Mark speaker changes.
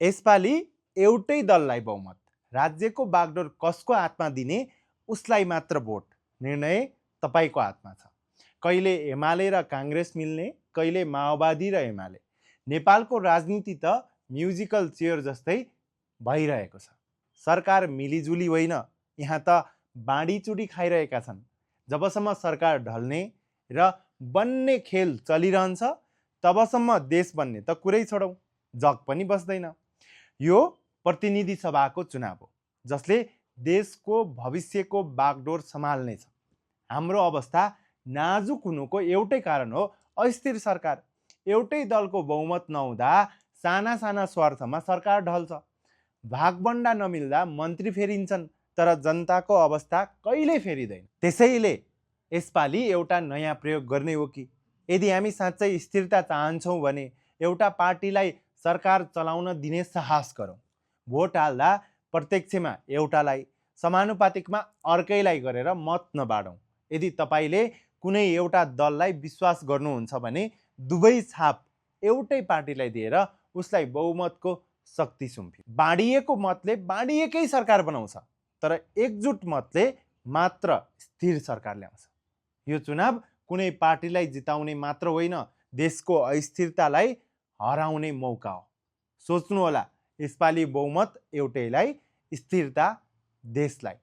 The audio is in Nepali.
Speaker 1: यसपालि एउटै दललाई बहुमत, राज्यको बागडोर कसको हातमा दिने उसलाई मात्र भोट। निर्णय तपाईको हातमा छ। कहिले एमाले र काङ्ग्रेस मिल्ने, कहिले माओवादी र एमाले। नेपालको राजनीति त म्युजिकल चेयर जस्तै भइरहेको छ। सरकार मिलिजुली होइन, यहाँ त बाँडीचुडी खाइरहेका छन्। जबसम्म सरकार ढल्ने र बन्ने खेल चलिरहन्छ तबसम्म देश बन्ने त कुरै छोडौँ, जग पनि बस्दैन। यो प्रतिनिधि सभाको चुनाव हो जसले देशको भविष्यको बागडोर सम्हाल्नेछ। हाम्रो अवस्था नाजुक हुनुको एउटै कारण हो अस्थिर सरकार। एउटै दलको बहुमत नहुँदा साना साना स्वार्थमा सरकार ढल्छ। भागबन्डा नमिल्दा मन्त्री फेरिन्छन् तर जनताको अवस्था कहिल्यै फेरिँदैन। त्यसैले यसपालि एउटा नयाँ प्रयोग गर्ने हो कि यदि हामी साँच्चै स्थिरता चाहन्छौँ भने एउटा पार्टीलाई सरकार चलाउन दिने साहस गरौँ। भोट हाल्दा प्रत्यक्षमा एउटालाई, समानुपातिकमा अर्कैलाई गरेर मत नबाडौँ। यदि तपाईले कुनै एउटा दललाई विश्वास गर्नुहुन्छ भने दुवै छाप एउटै पार्टीलाई दिएर उसलाई बहुमतको शक्ति सुम्फी। बाँडिएको मतले बाँडिएकै सरकार बनाउँछ तर एकजुट मतले मात्र स्थिर सरकार ल्याउँछ। यो चुनाव कुनै पार्टीलाई जिताउने मात्र होइन, देशको अस्थिरतालाई हराउने मौका हो। सोच्नुहोला, यसपालि बहुमत एउटैलाई, स्थिरता देशलाई।